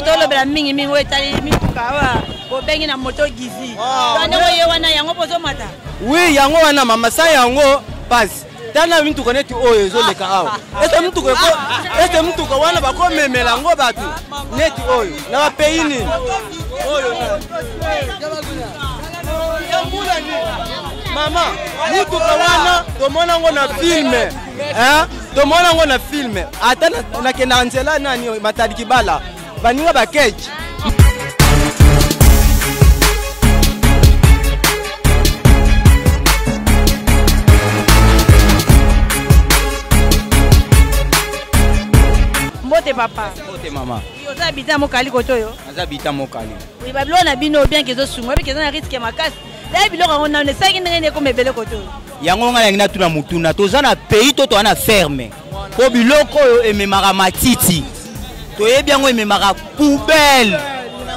Tolobela mingi mingi oyo etali mituka awa bobengi na moto gizi. Ah, ndenge oye wana yango bozomata. Oui, yango wana mama sa yango pasi. Tala mituka neti oyo ezoleka awa. Ese mituka ese mituka wana bakomemela yango bato neti oyo na bapays nini oyo mbula nini mama mutuka wana tomona yango na filme tomona yango na filme ata nakendaka nzela nani Matadi Kibala baninga bakeji. Mbote papa. Mbote mama. Oza bita mokali koto oyo? Naza bita mokali. Oui, babiloko na bino bien ke ezosunga oyebi ke eza na risque ya makasi. Daye biloko yango nano esalaki ndenge nini ekoma ebele koto oyo? Yango ngai nalingi natuna motuna, toza na pays to toza na ferme? Mpo biloko oyo ememaka matiti, toyebi yango ememaka poubelle,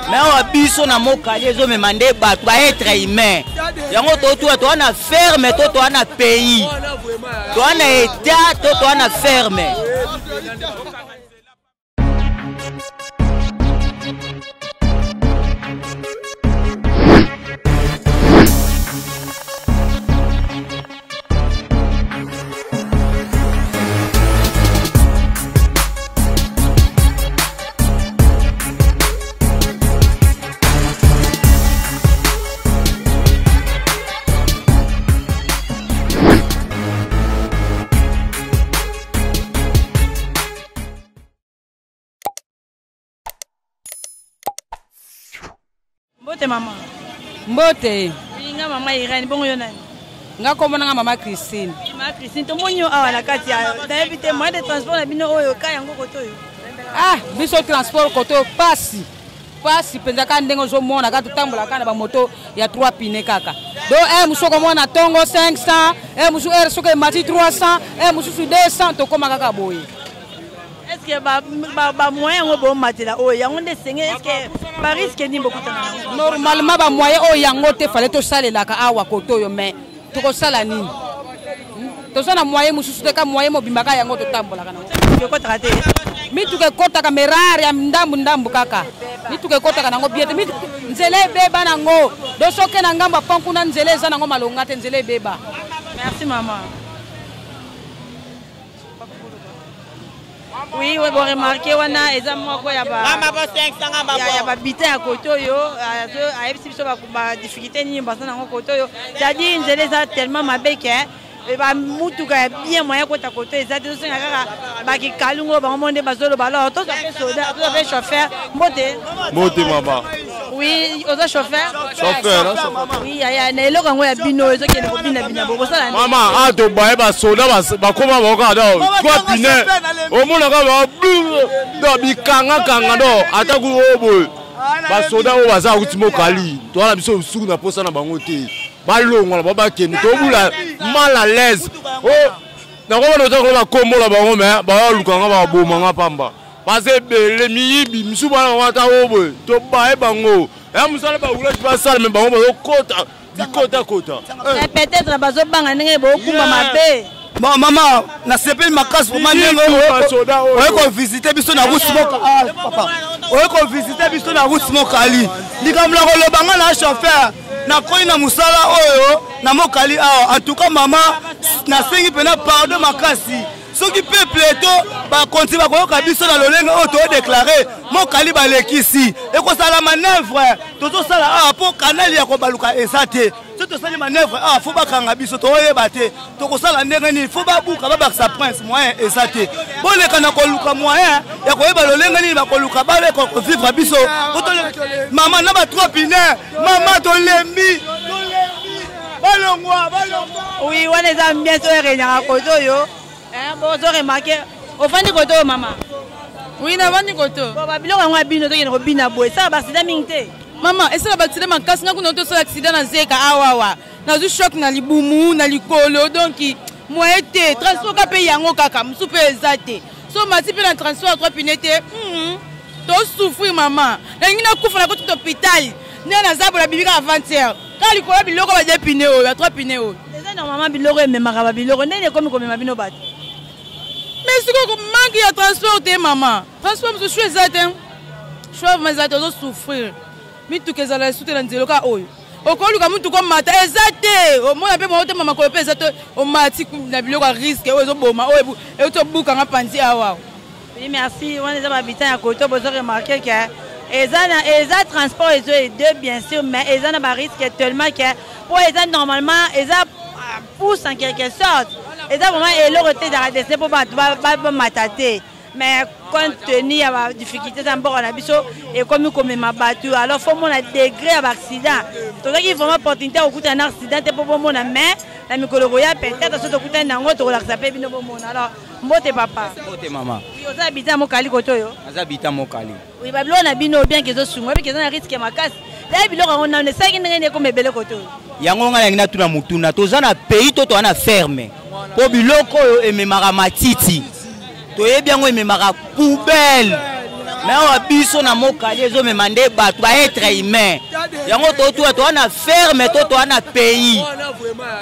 me awa biso na mokali ezomema nde bato ba être humain. Yango totuna, toza na ferme to toza na pays? Toza na etat to toza na ferme? Mbote mama. Mbote. Nga mama Irène, bongo yo nani? Nga kombo na nga mama Christine. Mama Christine, tomoni yo awa na kati ya nayebi te moyen de transport na bino oyo ka yango koto oyo. Ah, biso transport koto oyo pasi. Pasi mpenza kaka ndenge ozomona kaka totambola kaka na bamoto ya 3 pine kaka. Do eh mosusu okomona tongo 500, eh mosusu heure soki emati 300, eh mosusu 200, tokóma kaka boye. Est-ce que ba moyen yango bomatela oyo yango nde esenge, est-ce que ba risque nini bokutana nango? Normalement ba moyen oyo yango te fallait tosalelaka awa koto oyo, mais tokosala nini? Toza na moyen mosusu te, ka moyen mobimba kaka yango totambolaka nango. Ekotaka te? Mituka ekotaka mais rare ya ndambu ndambu kaka. Mituka ekotaka nango bien te. Nzela ebeba nango. Donc soki na ngambo ya pont kuna nzela eza nango malonga te, nzela ebeba. Merci maman. Oui, oui, bon remarqué wana eza moko ya ba ya ba bitin ya koto oyo ayebisi biso ba difficulté nini baza nango koto oyo, c'est-à-dire nzela eza tellement mabe ke ba mutuka ya bien moyen kota koto eza te, tosenga kaka bakikalungo bango mo nde bazoloba. Alors tozwa mpe soda, tozwa mpe chauffeur. Mbote. Mbote mama. Oui, oza chauffeur? Chauffeur. Oui, yaya, na eloko yango ya bino ezokende kobina bina bokosala nini? Mama, a tobaye basoda bakoma bakoka do trois pine omonaka ba do bikangakanga do ata ku oyo boye basoda oyo baza akuti mokali towana biso suku na posa na bango te, balongwa na bango bakende tobula mal à l'aise. Nakomona oza koloba kombo na bango me bayalukanga babomanga pamba, baza ebele miyibi misu bana bango ata oyo boye tobaye bango ya mosala baroulage basala me bango bazokota bikotakota. Mais peut-être bazobanga ndenge bokumba mabe. Bon, mama, nasepeli makasi vraiment ndenge oye kovisite biso na route moko. Ah, papa, oye kovisite biso na route mokali. Likambo na koloba, nga na chauffeur nakoyi na mosala oyo na mokali awa. En tout cas mama, nasengi mpena pardon makasi soki peuple to bakonti bakoyoka biso na lolenge oyo todeklare mokali balekisi ekosala manœuvre tozosala awa mpo kanali ya kobaluka eza te. Soki tosali manœuvre awa fo bakanga biso, toyeba te tokosala ndenge nini. Fo babuka babakisa prince, moyen eza te. Boleka na koluka moyen ya koyeba lolenge nini bakoluka baleka kovivre biso. Mama na ba trois pine, mama, tolembi, balongwa balongwa. Oui, wana eza ambiance oyo eregnaka koto oyo. Bozo remarke ofandi koto oyo mama? Oui, navandi koto. Bon, babiloko yango ya bino tokende kobina boye esala baaccident mingi te? Mama, esala baaccident makasi. Nga kuna tosala accident na zeka awawa, nazwi choc na libumu na likolo, donc moyen te. Transport ka mpe yango kaka mosusu mpe eza te, so mati mpe na transport ya trois pine te, tosouffrir mama. Nalingi nakufa na koti hôpital nde naza bola bibi kaka avant-hier kaka likolo ya biloko ba deux pine oyo ya trois pine oyo. Eza normalement biloko ememaka babiloko ndenge ekomi komema bino bato. Mais sikoyo manque ya transport te mama, transport mosusu eza te. Choix vraiment eza te, ozosouffrir. Mituka ezala esu te na nzela kaka oyo. Okoluka mutuka omata eza te, omona mpe moko te, makolo mpe eza te, omati na biloko ya risque oyo ezoboma, oyo euti obukanga panzi awa. Oui, merci. Wana eza bahabitant ya koto, bozo remarquer que eza na eza transport ezo aider bien sûr, mais eza na ba risque tellement que po eza normalement eza pousse en quelque sorte, eza vraiment eloko te ezalaka destiné po bato bamata te, mais compte tenu ya ba difficulté za mboka na biso ekomi komema bato, alors faut mona degré ya ba accident. Tozalaki vraiment opportunité ya kokutana na accident te po bomona, mais na mikolo koya peut-être so tokutani nango tokolakisa mpe bino bomona. Alors mbote papa. Mbote mama. Oui, oza habitant Mokali koto oyo? Naza habitant Mokali. Oui, ba biloko na bino bien que ezosunga, oyebi que eza na risque makasi. Daya biloko yango nano esalaki ndenge nini ekoma ebele koto oyo? Yango ngai nalingi natuna motuna, toza na pays to toza na ferme? Mpo biloko oyo ememaka matiti, toyebi yango ememaka poubelle, mais awa biso na Mokali ezomema nde bato ba être humain. Yango totuka, toza na ferme to toza na pays?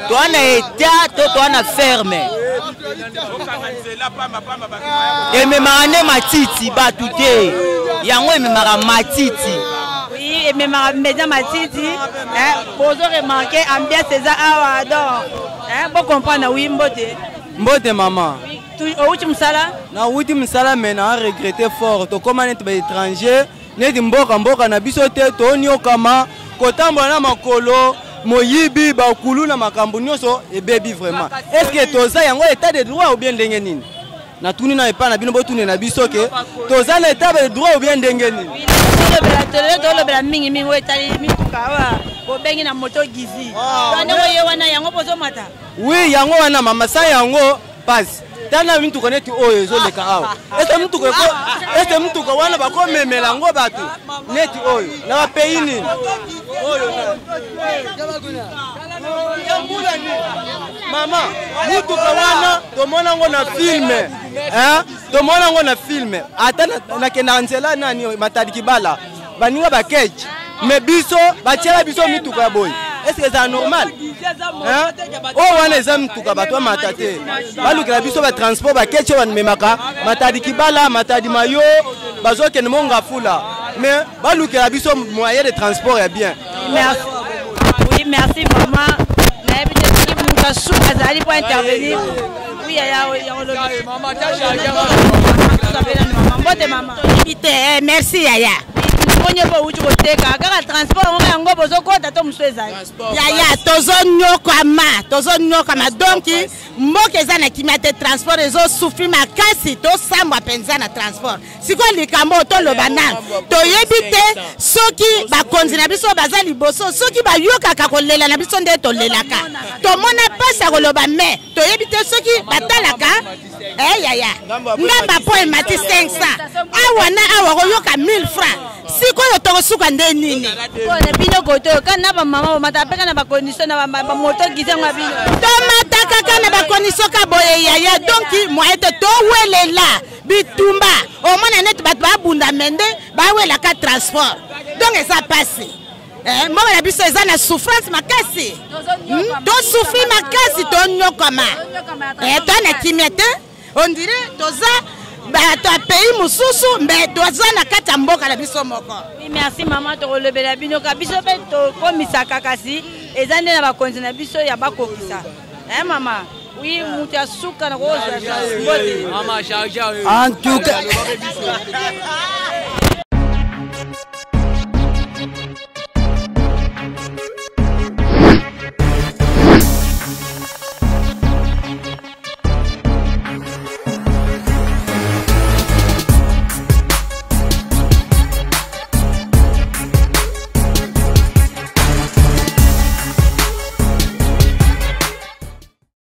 Toza na état to toza na ferme? Ememaka nde matiti, bato te, yango ememaka matiti. Oui, ememaka mpenza matiti. Bozo remarquer ambiance eza awa, donc bo comprendre. Oui, mbote. Mbote mama. Outi mosala? Nauti mosala, mais na regrette fort. Tokóma neti baétranger, neti mboka mboka na biso te. Toniokama kotambola na makolo, moyibi, bakulu na makambo nyonso ebebi vraiment. Est ce que toza yango état de droit ou bien ndenge nini? Natuni na epai na bino, botune na biso ke toza na état de droit ou bien ndenge nini? Tolobela mingimingi oyo etali mituka awa bobengi na moto gizi ndenge ye wana, yango bozomata? Oui, yango wana mama, sa yango pasi. Tala mituka neti oyo ezoleka awa, ese mituka ese mituka wana bakomemela yango bato neti oyo na bapays nini? Oyo ya mbula nini mama? Mutuka wana tomona yango na film, tomona yango na film. Ata nakendaka nzela nani, Matadi Kibala, baninga bakeje, mais biso batiela biso mituka ya boye, est ce que ezala normal? Oyo wana eza mituka bato bamata te. Balukela biso batransport bakeci oyo bamemaka Matadi Kibala, Matadi Mayo, bazokende Mongafula, mais balukela biso moyen de transport ya bien. Merci. Oui, merci vraiment. Nayebi te soki moto asuka azali po intervenir. Oui, yaya, olobi. Mbote mama. Toyebi te, merci yaya. Mbonye bo uti koteka kaka transport yango, yango bozokota to mosusu ezali? Yaya, tozonyokama, tozonyokama. Donc mboka eza na kimia te, transport ezosouffrir makasi, tosambwa mpenza na transport. Sikoyo likambo oyo toloba nanu, toyebi te soki bakonzi na biso baza liboso, soki bayokaka kolela na biso nde tolelaka, tomona mpasi ya koloba, mais toyebi te soki batalaka. Yaya, ngamba mpo emati 500 awa na awa, koyoka 1000 francs, sikoyo tokosuka nde nini? Na bino koto oyo kaka na bamama bomata mpe kaka na bacondition na bamoto gizi yango ya bino? Tomata kaka na bacondition ka boye yaya, donc moyen te, towelela bitumba, omona neti bato babunda, me nde bawelaka transport, donc eza pasi. Mboka na biso eza na souffrance makasi, tosouffrir makasi, tonyokama, toa na kimia te, on dirait toza bato ya pays mosusu, mbe toza na kati ya mboka na biso moko. Oui, merci mama. Tokolobela bino ka biso mpe tokomisaka, kasi eza nde na bakonzi na biso ya bakokisa. Mama, oui, moto ya suka na kozwa mbote. En tout cas.